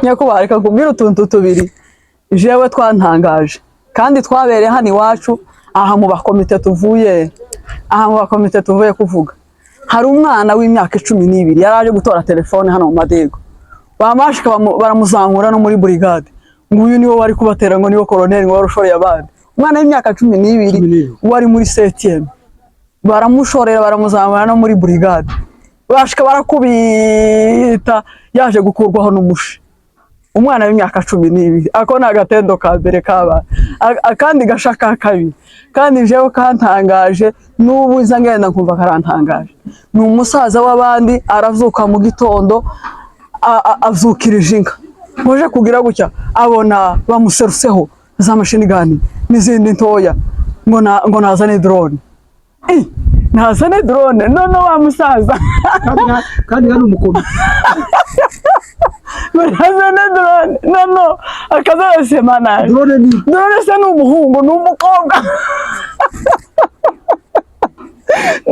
Nyakubahwa, reka nkubwire utuntu tubiri jewe twantangaje kandi twabereye hano iwacu aha mu bakomite tuvuye, aha mu bakomite tuvuye kuvuga. Hari umwana w'imyaka 12 yari aje gutora telefone hano mu Madego, bamashika baramuzamura no muri burigade, ngo uyu niwe wari kubatera, ngo niwe koroneri, ngo wari ushoreye abandi. Umwana w'imyaka 12 12. wari muri septième, baramushorera baramuzamura no muri burigade, bashika barakubita, yaje gukurwaho n'umushi. Umwana w'imyaka 12. Ako ni agatendo ka mbere kaba. Akandi gasha ka kabiri kandi jewe kantangaje, n'ubu nza ngenda nkumva karantangaje, ni umusaza w'abandi aravyuka mu gitondo, avyukirije inka, muje kugira gutya abona bamuseruseho za machine gun n'izindi ntoya, ngo nazane drone. Nazane drone none wa musaza. Kandi hano umukomite. Ngo nazane drone none akazasemana. Drone ni Drone se ni umuhungu, ni umukobwa?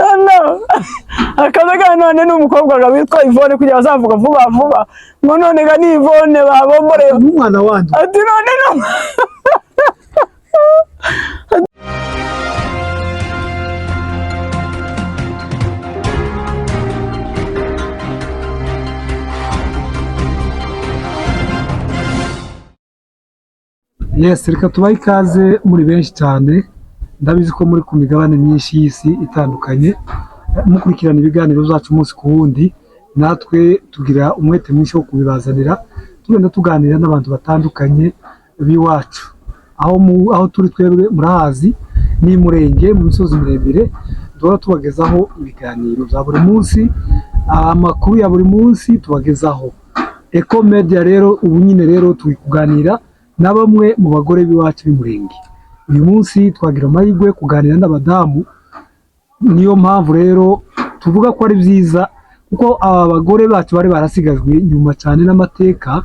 None akazaga none ni umukobwa ngo witwa Yvonne, kugira bazavuga vuba vuba ngo none ga ni Yvonne babomboreye. N'umwana wandi. Ati none no. Yes, reka tubahe ikaze muri benshi cyane. Ndabizi ko muri ku migabane myinshi y'isi itandukanye mukurikirana ibiganiro byacu umunsi ku wundi. Natwe tugira umwete mwinshi wo kubibazanira, tugenda tuganira n'abantu batandukanye b'iwacu aho turi. Twebwe murahazi ni Murenge, mu misozi miremire. Duhora tubagezaho ibiganiro bya buri munsi, amakuru ya buri munsi tubagezaho. Eco Media rero ubu nyine rero turi kuganira na bamwe mu bagore b'iwacu b'Umurenge. Uyu munsi twagira amahirwe yo kuganira n'abadamu. Niyo mpamvu rero tuvuga ko ari byiza, kuko aba bagore bacu bari barasigajwe inyuma cyane n'amateka.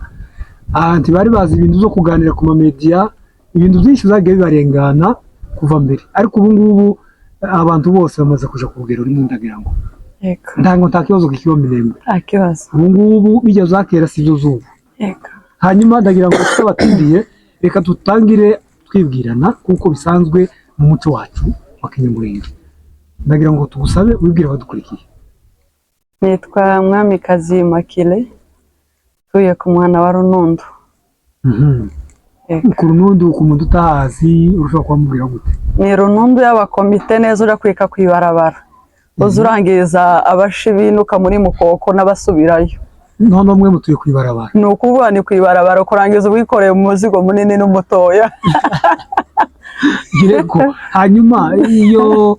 Ntibari bazi ibintu byo kuganira ku mamediya, ibintu byinshi byagiye bibarengana kuva mbere. Ariko ubu ngubu abantu bose bamaze kuja ku rugero rumwe, ndagira ngo Yego. ntango nta kibazo kikiba Minembwe. Nta kibazo. Ubu ngubu bijya zakera si byo z'ubu. Yego. Hanyuma ndagira ngo tutabatindiye, reka dutangire twibwirana kuko bisanzwe mu muco wacu wa Kinyamurenge. Ndagira ngo tugusabe wibwire abadukurikiye. Nitwa Mwamikazi Makile, tuye ku mwana wa Runundo. Yego. Ku Runundu, ku muntu utahazi ushobora kuba gute? Ni Runundu y'abakomite neza, ujya kwika ku ibarabara, uza urangiriza abashi binuka muri Mukoko n'abasubirayo. None mwe mutuye ku ibarabara? Ni ukuvuga ni ku ibarabara, kurangiza wikoreye umuzigo munini n'umutoya. Yego. Hanyuma iyo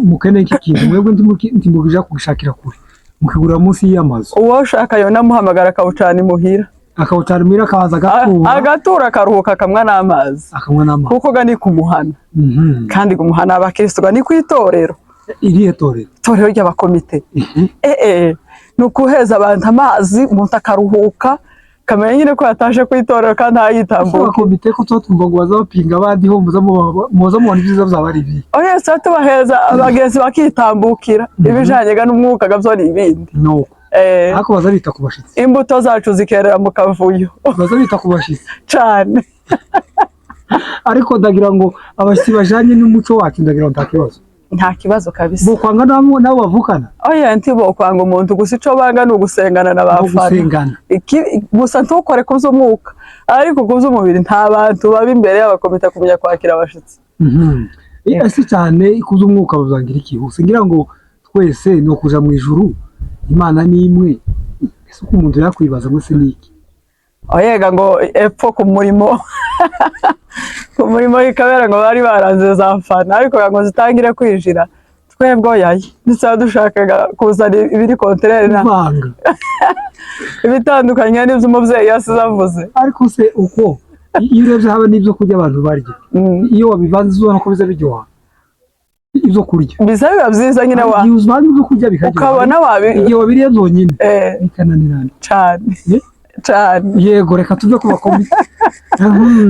mukeneye iki kintu, mwebwe ntimuja kugishakira kure, mukigura munsi y'amazu? Uwo ushaka yonamuhamagara akawucana imuhira. Akawucana imuhira, akabanza agatura. Agatura, akaruhuka, akamwa n'amazi. Akanywa n'amazi. Kuko ga ni ku muhana. Kandi ku muhana abakristo ga ni ku itorero. Irihe torero? Itorero ry'abakomite. Ni ukuheza abantu amazi, umuntu akaruhuka, kamenya nyine ko yataje ku itorero kandi ntayitambuke. Abakomite ko tuba twumva ngo baza bapinga abandi ho, muza mubona ibyiza byaba ari ibihe? Oya, tuba tubaheza abagenzi bakitambukira, ibijanye ga n'umwuka gavyo ni ibindi. Nuko ariko baza bita ku bashitsi. Imbuto zacu zikerera mu kavuyo. Baza bita ku bashitsi. Cane. Ariko ndagira ngo abashitsi bajanye n'umuco wacu, ndagira ngo nta kibazo. Nta kibazo kabisa. Bokwanga nabo bavukana? Oya, ntibokwanga umuntu, gusa ico banga ni ugusengana na bafana. Gusengana. Gusa ntukore ku vy'umwuka, ariko ku vy'umubiri nta bantu baba imbere y'abakomite kumenya kwakira abashitsi. Ese cyane ku vy'umwuka bazangira iki? Gusa ngira ngo twese ni ukuja mu ijuru, Imana ni imwe. Ese uko umuntu yakwibaza ngo se ni iki? Oyega ngo epfo ku murimo, ku murimo w'ikabera ngo bari baranze za fana, ariko ngo zitangire kwinjira, twebwe oyaye ndetse dushakaga kuzana ibiri konterere na Kuvanga. ibitandukanye n'ibyo umubyeyi yasize avuze. Ariko se uko iyo urebye haba n'ibyo kurya abantu barya, iyo wabivanze ubona ko biza biryoha ibyo kurya? Bisa biba byiza nyine wa Igihe uvanga ibyo kurya bikaryoha, ukabona wabi igihe wabiriye byonyine bikananirana. Cane. Cane. Yego, reka tuve ku bakomite.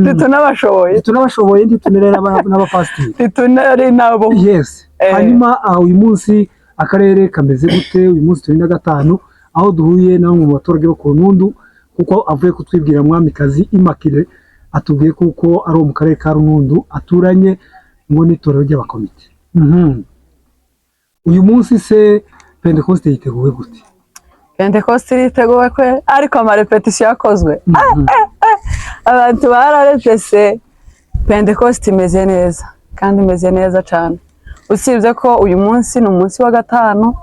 Ntitunabashoboye. Ntitunabashoboye, ntitunere n'abapasiteri. Ntitunari nabo. Yes. Hanyuma uyu munsi akarere kameze gute? Uyu munsi turi na gatanu, aho duhuye na bamwe mu baturage bo ku Runundu ku Kuko avuye kutwibwira Mwamikazi Immaculée, atubwiye kuko ari uwo mu karere ka Runundu, aturanye ngo n'itorero ry'abakomite. Uyu munsi se Pentecoste yiteguwe gute? Pentecoste iriteguwe kwe, ariko amarepetisiyo yakozwe. Abantu bararepese. Pentecoste imeze neza kandi imeze neza cyane, usibye ko uyu munsi ni umunsi wa gatanu.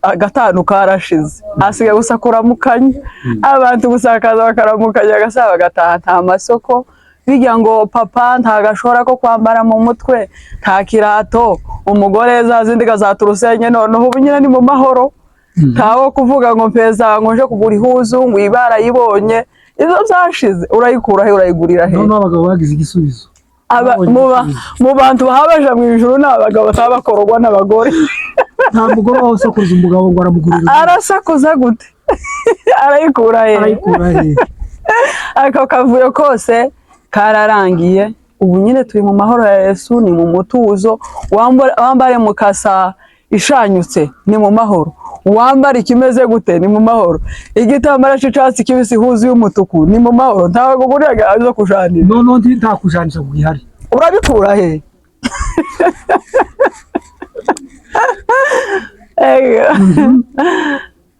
Agatanu karashize, hasigaye gusa kuramukanya. Abantu gusa bakaza bakaramukanya, agasaba bagataha. Nta masoko bijya ngo papa nta gashora ko kwambara mu mutwe, nta kirato, umugore za zindi gazaturusenye. Noneho ubu nyine ni mu mahoro, ntawo kuvuga ngo mpeza ngo nje kugura ihuzu ngo ibara yibonye. Izo byashize, urayikura he? Urayigurira he? Noneho abagabo bagize igisubizo. Babonye igisubizo. Mu bantu bahabaja mu ijuru ni abagabo bataba bakororwa n'abagore. Nta mugore wawe usakuza umugabo ngo aramugurira. Arasakuza gute? Arayikura he? Arayikura he? Ako kavuyo kose kararangiye. Ubu nyine turi mu mahoro ya Yesu, ni mu mutuzo. Wambare mukasa ishanyutse, ni mu mahoro. Wambare ikimeze gute, ni mu mahoro. Igitambaro c'icatsi kibisi, huzuye umutuku, ni mu mahoro. Ntabwo uguriraga zo kujanira. Noneho nta kujanisha kugihari. Urabikura he?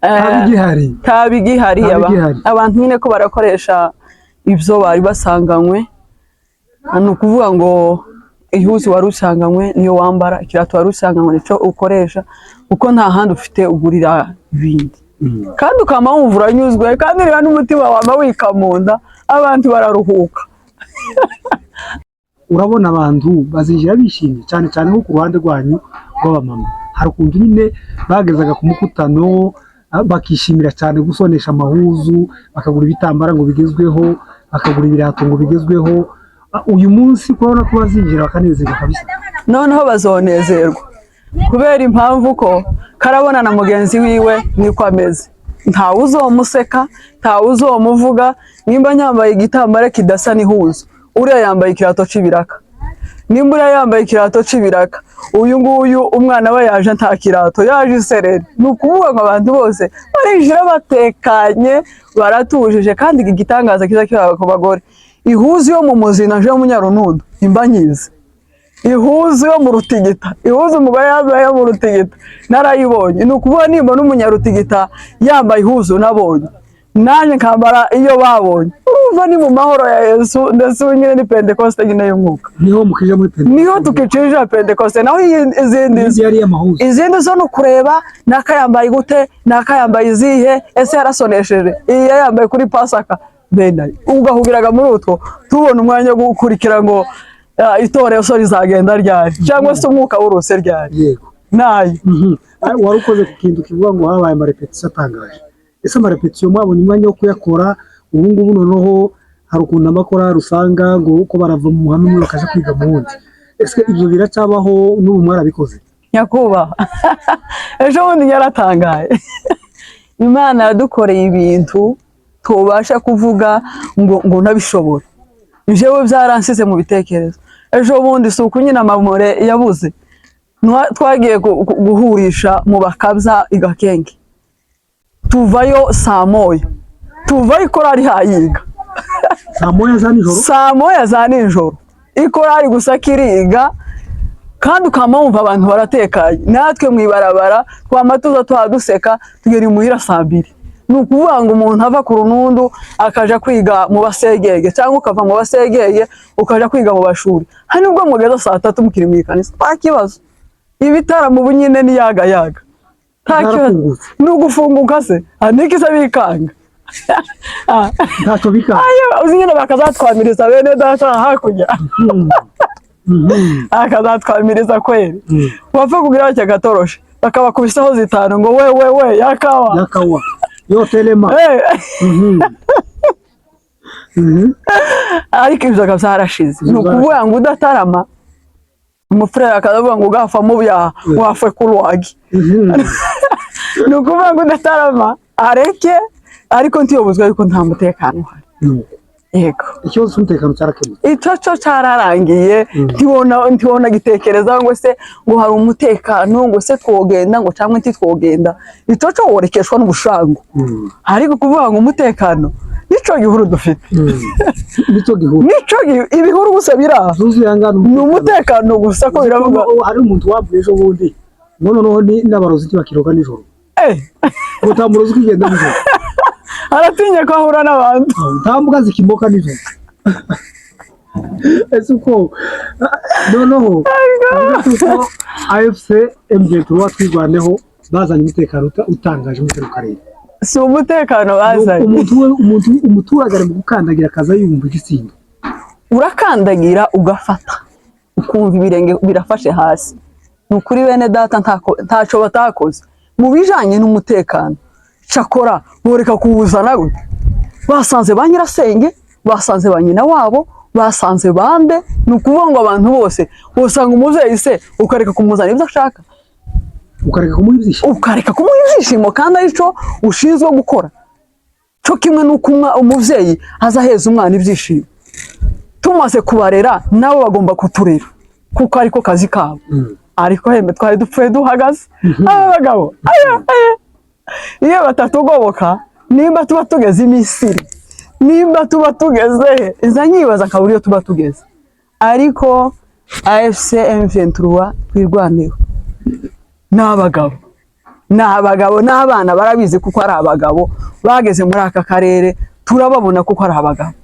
Nta bigihari. Nta bigihari. Nta bigihari. Abantu nyine ko barakoresha ibyo bari basanganywe. Ni ukuvuga ngo ihuzu wari usanganywe niyo wambara, ikirato wari usanganywe nicyo ukoresha, kuko nta handi ufite ugurira ibindi. Kandi ukama wumva uranyuzwe, kandi niba n'umutima wama wikamunda, abantu bararuhuka. Urabona abantu bazinjira bishimye cyane cyane nko ku ruhande rwanyu rw'abamama, hari ukuntu nyine bagezaga ku mukutano, bakishimira cyane gusonesha amahuzu, bakagura ibitambara ngo bigezweho, bakagura ibirato ngo bigezweho. Uyu munsi kurabona ko bazinjira bakanezerwa kabisa? Noneho bazonezerwa kubera impamvu ko karabona na mugenzi wiwe niko ameze, ntawe uzomuseka, ntawe uzomuvuga. Nimba nyambaye igitambaro kidasa n'ihuzu, uriya yambaye ikirato c'ibiraka. Nimba uriya yambaye ikirato c'ibiraka, uyu nguyu umwana we yaje nta kirato, yaje isereri. Ni ukuvuga ngo abantu bose barinjira batekanye, baratujije. Kandi iki gitangaza kiza kiba ku bagore, ihuzu yo mu muzina je munyarunundo imba nyizi, ihuzu yo mu rutigita, ihuzu umugore yambaye yo mu rutigita narayibonye. Ni ukuvuga nimba n'umunyarutigita yambaye ihuzu nabonye, nanjye nkambara iyo babonye, urumva ni mu mahoro ya Yesu. Ndetse ubu nyine ni Pentekoste nyine y'umwuka. Niho mukija muri Pentekoste. Niho tukicirira Pentekoste. Naho izindi Indi yari amahuzu. Izindi zo ni ukureba naka yambaye gute, naka yambaye izihe, ese yarasonesheje iyi yambaye kuri Pasaka, bene ugahugiraga muri utwo tubona umwanya wo gukurikira ngo itorero so rizagenda ryari, cyangwa se umwuka w'uruse ryari. Yego. Nayo. Wari ukoze ku kintu kivuga ngo habaye amarepetisiyo atangaje. Ese amarepetisiyo mwabonye umwanya wo kuyakora ubu ngubu? Noneho hari ukuntu amakorali usanga ngo uko barava mu muhanda umwe bakaja kwiga mu wundi. Ese ibyo biracyabaho n'ubu mwarabikoze? Nyakubahwa, ejo bundi yaratangaye. Imana yadukoreye ibintu tubasha kuvuga ngo ntabishobore. Jewe byaransize mu bitekerezo. Ejo bundi si uku nyine amamure yabuze. Twagiye guhurisha mu bakabya i Gakenge, tuvayo saa moya, tuvayo ikorari hayiga. Saa moya za nijoro? Saa moya za nijoro ikorari gusa kiriga, kandi ukama wumva abantu baratekanye. Natwe mu ibarabara twama tuza tuhaduseka, tugera imuhira saa mbiri. Ni ukuvuga ngo umuntu ava ku Runundu akaja kwiga mu Basegege, cyangwa ukava mu Basegege ukaja kwiga mu bashuri, hari nubwo mugeza saa tatu mukiri mu ikanisa, nta kibazo. Ibitaramo ubu nyine ni yaga yaga, nta kibazo. Zarafungutse. Ni ugufunguka se niki se bikanga? Ntacyo bikanga. Ayo, uzi nyine bakazatwamiriza bene data hakurya, akazatwamiriza kweri. Wapfa kugira bake gatoroshe, bakabakubisaho zitanu ngo we we we yakawa. Yakawa yotelema. Ariko ibyo byarashize. Ni ukuvuga ngo udatarama, umufurere akavuga ngo ugafa mu byaha wafwe kurwagi. Ni ukuvuga ngo udatarama areke, ariko ntiyobozwa, ariko nta mutekano uhari. Nuko. Yego. Ikibazo cy'umutekano cyarakemutse. Icyo cyo cyararangiye. Ntibona gitekereza ngo se ngo hari umutekano, ngo se twogenda, ngo cyangwa ntitwogenda. Icyo cyo worekeshwa n'ubushango. Ariko kuvuga ngo umutekano, nico gihuru dufite. Nicyo gihuru. Nico ibihuru gusa biraha. Zuzuye angana. Ni umutekano gusa ko biravuga. Hari umuntu wapfuye ejo bundi, ngo noneho ni n'abarozi ntibakiroga nijoro. Ngo nta murozi ukigenda nijoro. Aratinya ko ahura n'abantu. Nta mbwa zikimoka nijoro. Ese uko noneho tuvuge ko AFC M23 Twirwaneho bazanye umutekano utangaje muri kano karere? Si umutekano bazanye. Umuntu umuntu umuturage ari mu gukandagira akaza yumva igisimba. Urakandagira ugafata, ukumva ibirenge birafashe hasi. Ni ukuri bene data, ntaco batakoze mu bijanye n'umutekano. Cakora boreka kuwuzana gute? Basanze ba nyirasenge, basanze ba nyina wabo, basanze bande. Ni ukuvuga ngo abantu bose, usanga umuvyeyi se ukareka kumuzana ibyo ashaka? Ukareka kumuha ibyishimo. Ukareka kumuha ibyishimo kandi arico ushinzwe gukora, cyo kimwe n'uko umuvyeyi aza aheza umwana ibyishimo. Tumaze kubarera, nabo bagomba kuturera kuko ariko kazi kabo. Ariko hembe twari dupfuye duhagaze. Aba bagabo aya aya, iyo batatugoboka, nimba tuba tugeze i Misiri, nimba tuba tugeze he, nza nyibaza akabura iyo tuba tugeze. Ariko AFC M23 Twirwaneho ni abagabo, ni abagabo, n'abana barabizi kuko ari abagabo. Bageze muri aka karere turababona kuko ari abagabo.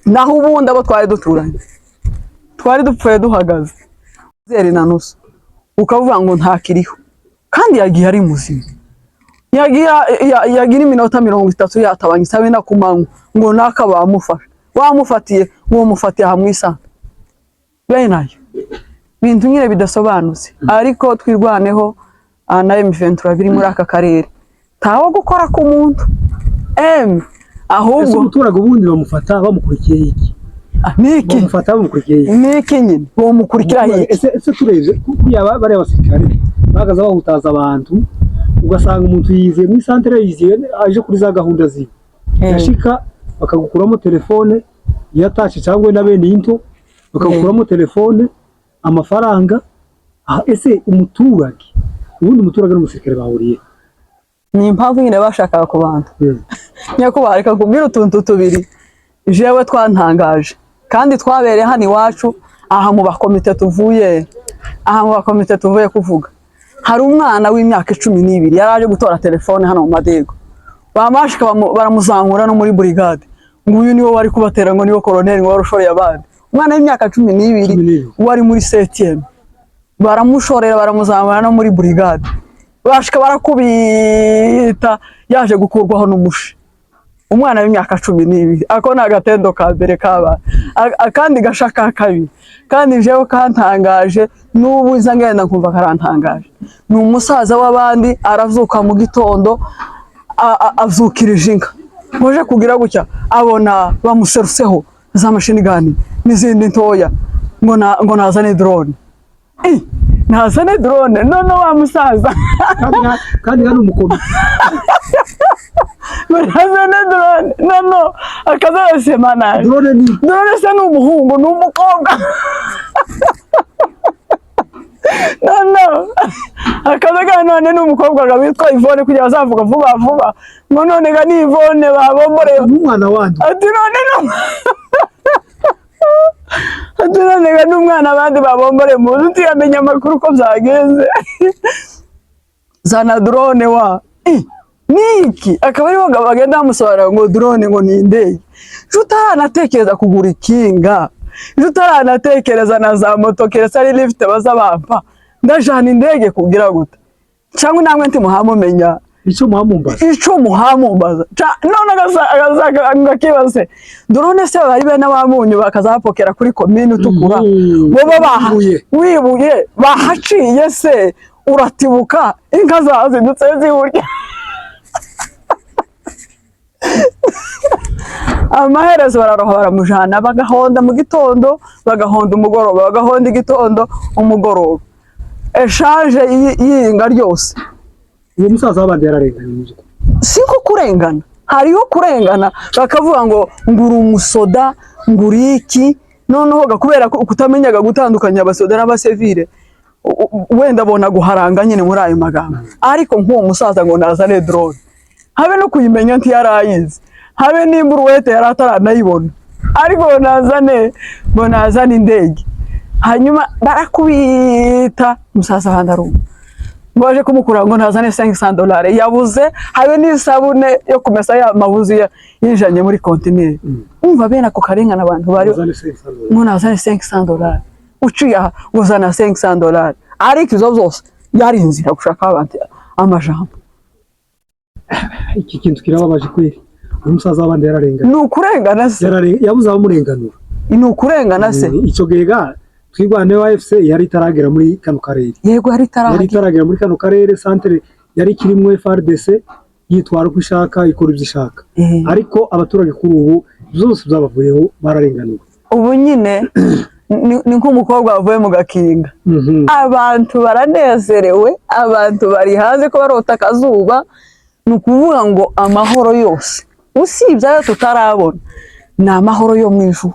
Naho ubundi abo twari duturanye twari dupfuye duhagaze. Zeri na nusu ukavuga ngo ntakiriho, kandi yagiye ari muzima. Yagira iminota 30 yatabanye isabe na kumanywa, ngo naka bamufashe, wamufatiye ngo mufatiye aha mu isanga bene ayo bintu nyine bidasobanutse. Ariko Twirwaneho na M23 biri muri aka karere, ntawo gukora ku muntu M Ese ahubwo umuturage ubundi bamufata bamukurikiye iki? Ah, niki? Bamufata bamukurikiye iki? Niki nyine bomukurikira iki? Ese turebye kuriya bariya basirikare bahagaze bahutaza abantu, ugasanga umuntu yiziye muri santere, yiziye aje kuri za gahunda ziwe, yashika bakagukuramo telefone yatashe, cyangwa na bene into bakagukuramo telefone, amafaranga. Ah, ese umuturage ubundi, umuturage n'umusirikare bahuriye? Ni impamvu nyine bashakaga ku bantu. Nyakubahwa, reka kubwira utuntu tubiri jewe twantangaje kandi twabereye hano iwacu aha mu bakomite tuvuye, aha mu bakomite tuvuye kuvuga. Hari umwana w'imyaka 12 yari aje gutora telefone hano mu Madego, bamashika baramuzamura no muri burigade, ngo uyu niwe wari kubatera, ngo niwe koroneri, ngo wari ushoreye abandi. Umwana w'imyaka 12. 12. Wari muri septième, baramushorera, baramuzamura no muri burigade, bashika barakubita, yaje gukurwaho n'umushi. Umwana w'imyaka 12. Ako ni agatendo ka mbere kaba. Akandi gasha ka kabiri kandi jewe kantangaje, n'ubu nza ngenda nkumva karantangaje, ni umusaza w'abandi arazuka mu gitondo, avyukirije inka, ngoje kugira gutya abona bamuseruseho za machine gun n'izindi ntoya, ngo nazane drone. Eh, nazane drone none wa musaza. Kandi hano umukomite. Ngo nazane drone none akazarasema nabi. Drone ni Drone se ni umuhungu, ni umukobwa? None akazaga none ni umukobwa ngo witwa Yvonne kugira bazavuga vuba vuba, ngo none ga ni Yvonne babomboreye. N'umwana wandi. Ati none no, ati none ga n'umwana abandi babomboreye muzi, utiyamenya amakuru uko byagenze, zana drone wa. Eh, niki akaba ariho ngo bagenda bamusobanurira ngo drone ngo ni indege. Ejo utaranatekereza kugura ikinga, ejo utaranatekereza na za moto, keretse ari lift baza bampa, ndajana indege kugira gute? Cyangwa namwe ntimuhamumenya. Icyo muhamumbaza. Ico muhamumbaza. None agakibaze drone se bari bene bamunyu bakazapokera kuri komine utukura. Bobo baha Wibuye. Wibuye bahaciye se uratibuka, inka zazindutse ziwurya. Amaherezo bararoha baramujana, bagahonda mu gitondo, bagahonda umugoroba, bagahonda igitondo, umugoroba, eshanje y'inga ryose. Uwo musaza w'abandi yararenganye mu by'ukuri. Si nko kurengana. Hariho kurengana bakavuga ngo uri umusoda, ngo uri iki. Noneho ga kubera ko kutamenyaga gutandukanya abasoda n'abasivile, wenda bona guharanga nyine muri ayo magambo. Ariko nk'uwo musaza ngo nazane drone, habe no kuyimenya ntiyarayizi, habe n'imburuwete yari ataranayibona, ariko ngo nazane indege. Hanyuma barakubita umusaza wandi aruma, ngo baje kumukura ngo ntazane $500, yabuze habe n'isabune yo kumesa ya mabuzi yinjanye muri kontineri. Umva bene ako karengane abantu bari Uzane $500. Ngo nazane $500, uciye aha ngo zana $500. Ariko izo zose yari inzira gushaka abantu amajambo. Iki kintu kirababaje kweli. Uyu musaza w'abandi yararenganye. Ni ukurengana se. Yabuze abamurenganura. Ni ukurengana se. Icyo gihe ga Twirwaneho AFC yari itaragera muri kano karere. Yego, yari Yari itarahagera. itaragera muri kano karere. Santere yari ikirimo FARDC, yitwara uko ishaka, ikora ibyo ishaka. Ariko abaturage kuri ubu byose byabavuyeho, bararenganuwe. Ubu nyine ni nk'umukobwa wavuye mu gakinga. Abantu baranezerewe, abantu bari hanze ko barota akazuba. Ni ukuvuga ngo amahoro yose usibye ayo tutarabona ni amahoro yo mu ijuru,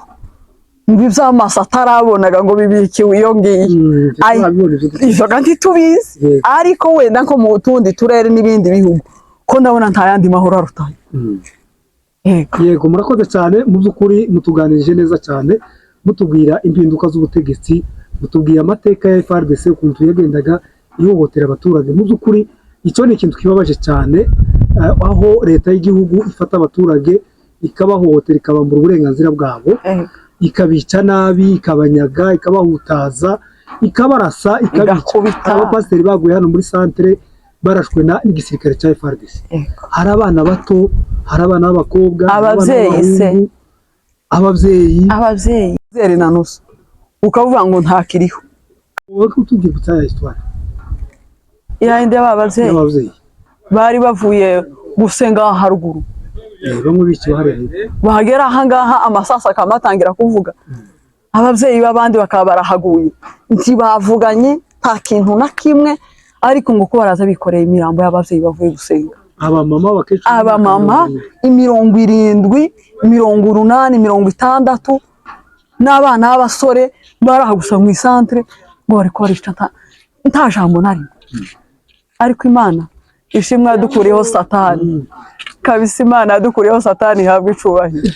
ngo iby'amaso atarabonaga ngo bibikiwe iyo ngiyo. Ay, turabibona ibyo ivyo ga ntitubizi. Ariko wenda nko mu tundi turere n'ibindi bihugu ko ndabona nta yandi mahoro arutayo. Yego. Yego, murakoze cyane. Mu by'ukuri mutuganirije neza cyane, mutubwira impinduka z'ubutegetsi, mutubwira amateka ya FARDC, ukuntu yagendaga ihohotera abaturage. Mu by'ukuri icyo ni ikintu kibabaje cyane, aho leta y'igihugu ifata abaturage ikabahohotera, ikabambura uburenganzira bwabo, ikabica nabi, ikabanyaga, ikabahutaza, ikabarasa, ikabica. Igakubita. Hari abapasiteri baguye hano muri santere barashwe n'igisirikare cya FARDC. Hari abana bato, hari abana b'abakobwa, hari abana Ababyeyi se. b'abahungu, ababyeyi. Ababyeyi zeri na nusu ukavuga ngo ntakiriho. Wowe utubwira ya histoire. Yayindi y'aba babyeyi. Y'ababyeyi. Bari bavuye gusenga haruguru. Bamwe biciwe hariya hepfo. Bahagera ahangaha amasasu akaba atangira kuvuga, ababyeyi b'abandi bakaba barahaguye, ntibavuganye nta kintu na kimwe, ariko ngo ko baraza bikoreye imirambo y'ababyeyi bavuye gusenga. Abamama, abakecuru. Abamama 70, 80, 60 n'abana b'abasore bari aho gusa mu isantere, ngo bari kubarica nta jambo na rimwe. Ariko Imana ishimwe yadukuriyeho Satani kabisa. Imana yadukuriyeho Satani ihabwa icubahiro.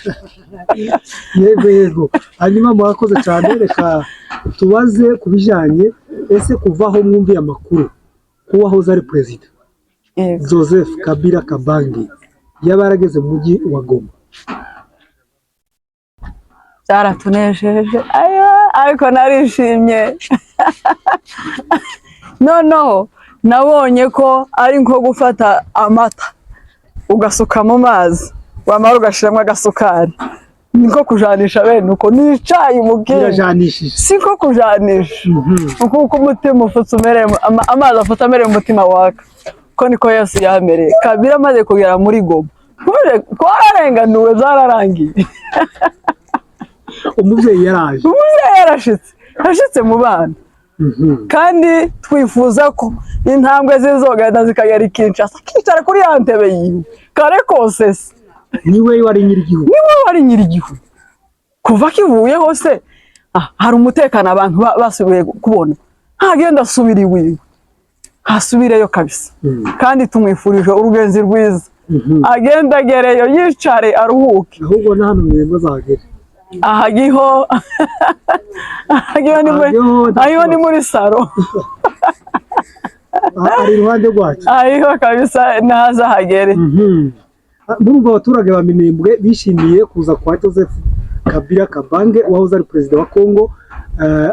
Yego, hanyuma murakoze cyane. Reka tubaze ku bijyanye, ese kuva aho mwumviye amakuru ko uwahoze ari perezida Joseph Kabila Kabange yaba yarageze mu mujyi wa Goma? Byaratunejeje ayo, ariko narishimye. Noneho nabonye ko ari nko gufata amata ugasuka mu mazi, wamara ugashiramo agasukari, niko kujanisha bene uko ni icayi mu bwenge. Birajanishije. Si ko kujanisha, kuko umutima ufutse umereye amazi afutse amereye umutima waka, ko niko Yesu yamereye Kabila amaze kugera muri Goma. Twararenganuwe, byararangiye. Umubyeyi yaraje. Umubyeyi yarashitse, yashitse mu bana. Kandi twifuza ko intambwe zizogenda zikagera i Kinshasa, akicara kuri ya ntebe yiwe kare kose se. Niwe wari nyir'igihugu. Niwe wari nyir'igihugu kuva kivuyeho se. Hari umutekano abantu basubiye kubona, ntagenda asubira iwiwe, hasubireyo kabisa. Kandi tumwifurije urugenzi rwiza. Agenda agereyo yicare aruhuke. Ahubwo na hano Mirembe azahagere. Ahagiho ni muri Ahagiho nta ahiho ni kibazo. muri saro. Ari iruhande rwacu. Ahiho kabisa naza hagere. Murumva abaturage ba Minembwe bishimiye kuza kwa Joseph Kabila Kabange, wahoze ari perezida wa Kongo,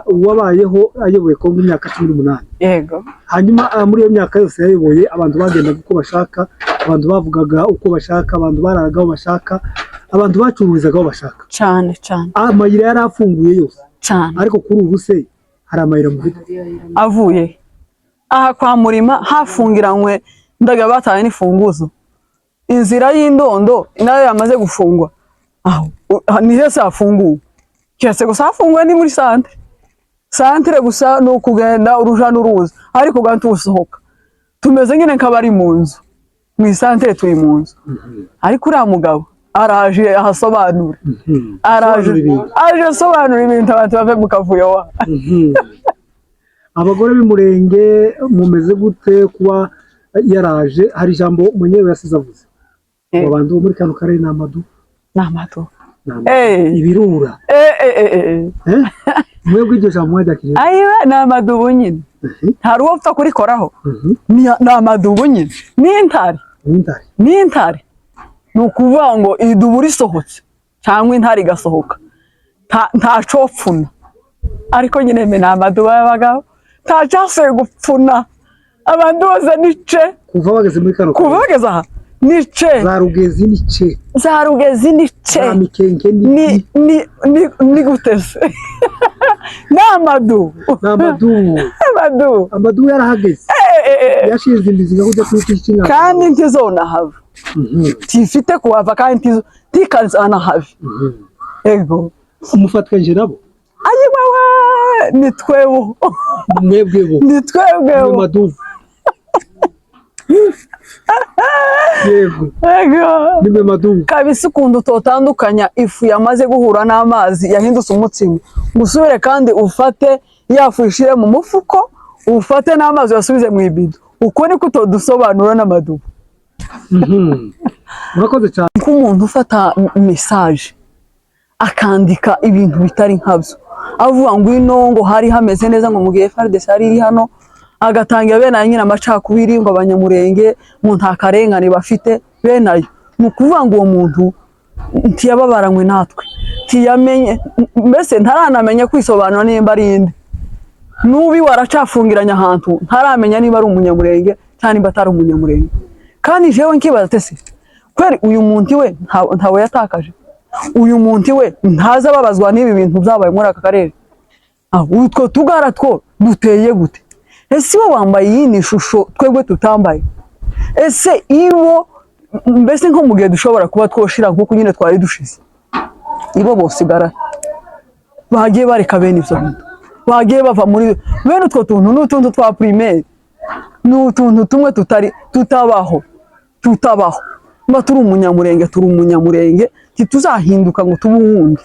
wabayeho ayoboye Kongo imyaka 18. Hanyuma muri iyo myaka yose yayoboye, abantu bagendaga uko bashaka, abantu bavugaga uko bashaka, abantu bararaga aho bashaka, abantu bacururizaga aho bashaka. Cyane cyane. Amayira yari afunguye yose. Cyane. Ariko kuri ubu se hari amayira mufite? Avuye aha kwa Murima hafungiranywe, ndaga bataye n'ifunguzo. Inzira y'indondo nayo yamaze gufungwa. Aho ni hese hafunguwe? Keretse gusa hafunguwe ni muri santere. Santere gusa ni ukugenda uruja n'uruza, ariko ugahita usohoka tumeze nyine nk'abari mu nzu. Mu isantere turi mu nzu, ariko uriya mugabo araje ahasobanura. Araje. Asobanura ibintu. Aje asobanura ibintu, abantu bave mu kavuyo wa. Abagore b'Umurenge mumeze gute kuba yaraje? Hari ijambo mwenyewe yasize avuze ngo abantu bo muri kano karere ni amadu. Ni amadu. Ni amadu. Ibirura. Eh. Eh? Mwebwe iryo jambo mwaryakiriye? Ayiwe, ni amadubu nyine. Hari uwo upfa kurikoraho. Ni amadubu nyine, ni intare. N'intare. Ni intare. Ni ukuvuga ngo idubu risohotse cyangwa intare igasohoka, ntacopfuna. Ariko nyine me ni amadubu y'abagabo, ntacyasuye gupfuna. Abantu bose ni ce. Kuva bageze muri kano Kuva karere. bageze aha ni ce. Za Rugezi ni ce. Za Rugezi ni ce. Za Mikenke ni Ni gute se? Ni amadubu. Ni amadubu. Amadubu. Amadubu yarahageze. Eh. Yashinze imizi nka kujya kuri iki. Kandi ntizonahava. Tifite kuhava kandi ntikazanahave. Ego. Umufatikanyije nabo. Ayiwawa, ni twewo. Mwebwe bo. Ni twebweho. Mwe madubu, yego. Ego. Nimwe madubu. Kabisa, ukuntu utotandukanya ifu yamaze guhura n'amazi yahindutse umutsima, ngo usubire kandi ufate ya fu ishire mu mufuko, ufate n'amazi uyasubize mu ibido, uko niko utodusobanura n'amadubu. Murakoze cyane. Nk'umuntu ufata message akandika ibintu bitari nkabyo, avuga ngo ino ngo hari hameze neza, ngo mu gihe FARDC yari iri hano, agatangira bene ayo nyine amacakubiri, ngo Abanyamurenge ngo nta karengane bafite, bene ayo, ni ukuvuga ngo uwo muntu ntiyababaranywe natwe, ntiyamenye, mbese ntaranamenya kwisobanura nimba ari inde. N'ubi waracafungiranye ahantu, ntaramenya niba ari Umunyamurenge cyangwa niba atari Umunyamurenge. Kandi jewe nkibaza ati: "Se kweri uyu muntu we ntawe yatakaje? Uyu muntu we ntaza ababazwa n'ibi bintu byabaye muri aka karere? Ah, utwo tugara two duteye gute? Ese iwe wambaye iyindi shusho twebwe tutambaye? Ese ibo mbese nko mu gihe dushobora kuba twoshira nk'uko nyine twari dushize, ibo bosigara?" Bagiye bareka bene ibyo bintu, bagiye bava muri bene utwo tuntu n'utuntu twa primaire, ni utuntu tumwe tutari tutabaho, tutabaho. Mba turi Umunyamurenge, turi Umunyamurenge, ntituzahinduka ngo tube uwundi.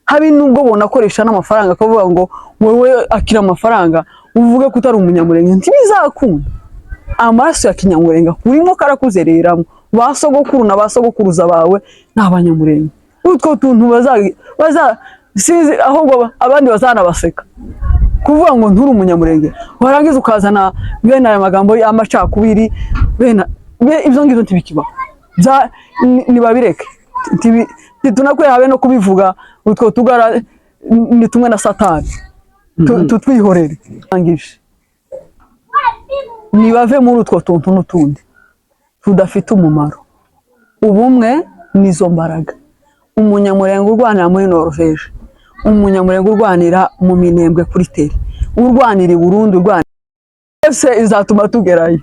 Habe nubwo bonakoresha n'amafaranga, akavuga ngo wowe akira amafaranga uvuge ko utari Umunyamurenge, ntibizakunda. Amaraso ya kinyamurenge urimo karakuzereramo. Ba sogokuru na ba sogokuruza bawe ni Abanyamurenge. Utwo tuntu baza baza sinzi, ahubwo abandi bazanabaseka kuvuga ngo nturi Umunyamurenge, warangiza ukazana bene aya magambo y'amacakubiri. Bene ibyo ngibyo ntibikibaho. Nibabireke. Ntitunakwiye habe no kubivuga. Utwo tugara ni tumwe na Satani. Tutwihorere. Angije nibave muri utwo tuntu n'utundi tudafite umumaro. Ubumwe nizo mbaraga. Umunyamurenge urwanira muri Norvège, Umunyamurenge urwanira mu Minembwe kuri terrain, urwanira i Burundi, urwanira ese izatuma tugerayo.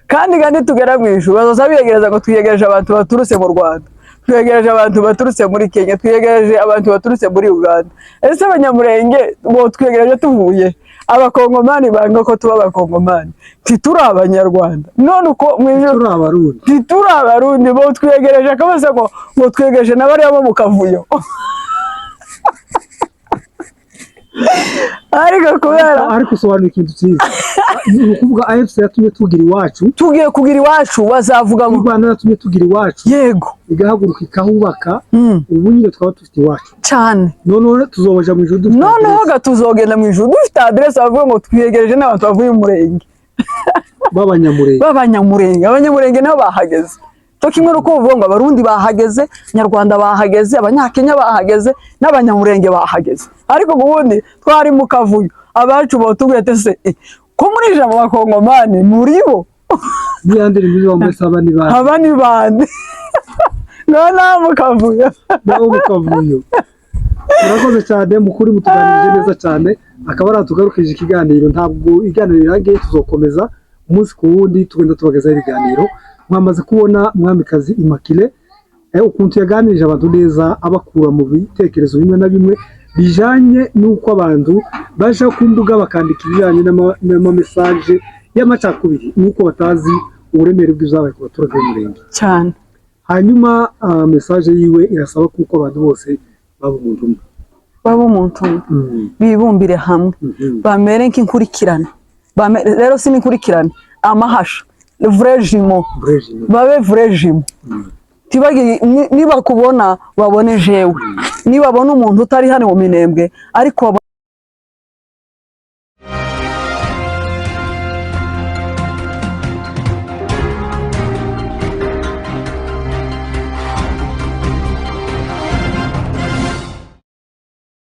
Kandi tugera mu ijuru bazaza biyegereza ngo twiyegereje abantu baturutse mu Rwanda, twiyegereje abantu baturutse muri Kenya, twiyegereje abantu baturutse muri Uganda. Ese Abanyamurenge bo twiyegereje tuvuye? Abakongomani banga ko tuba Abakongomani, ntituri Abanyarwanda. None uko mu ijuru Turi Abarundi. Ntituri Abarundi, bo twiyegereje akabazo ngo twiyegereje na bariya bo mu kavuyo. Ariko kubera Ariko usobanura ikintu cyiza, ni ukuvuga AFC yatumye tugira iwacu. Tugiye kugira iwacu, bazavuga U ngo Rwanda yatumye tugira iwacu. Yego. Igahaguruka ikahubaka. Ubu nyine twaba dufite iwacu. Cyane. Noneho tuzobaja mu ijuru dufite Noneho aderesi ga tuzogenda mu ijuru dufite aderesi, bavuga ngo twiyegereje n'abantu bavuye mu Murenge b'Abanyamurenge. B'Abanyamurenge. Abanyamurenge nabo bahageze cyo kimwe n'uko bavuga ngo Abarundi bahageze, Nyarwanda bahageze, Abanyakenya bahageze, n'Abanyamurenge bahageze. Ariko ubundi twari mu kavuyo. Abacu botubwiye ati: "Se ko muri ijambo Abakongomani muri bo?" Niya ndirimbo izo muri saba ni bande? Aba ni bande? Noneho mu kavuyo. Nabo mu kavuyo. Murakoze cyane mukuri, mutuganirije neza cyane, akaba ari tugarukije ikiganiro. Ntabwo ibiganiro birangiye, tuzokomeza umunsi ku wundi tugenda tubagezaho ibiganiro. Mwamaze kubona Mwamikazi Immaculée, ukuntu yaganirije abantu neza, abakura mu bitekerezo bimwe na bimwe bijanye n'uko abantu baja ku mbuga bakandika ibijanye n'ama message y'amacakubiri, n'uko batazi uburemere bw'ibyabaye ku baturage b'umurenge. Cyane. Hanyuma message yiwe irasaba kuko abantu bose baba umuntu umwe. Babe umuntu umwe, bibumbire hamwe, bamere nk'inkurikirane. Rero si n'inkurikirane, amahasha, vrai jumeau. Vrai jumeau. Babe vrai jumeau. Tibagire nibakubona babone jewe, nibabona umuntu utari hano mu Minembwe ariko.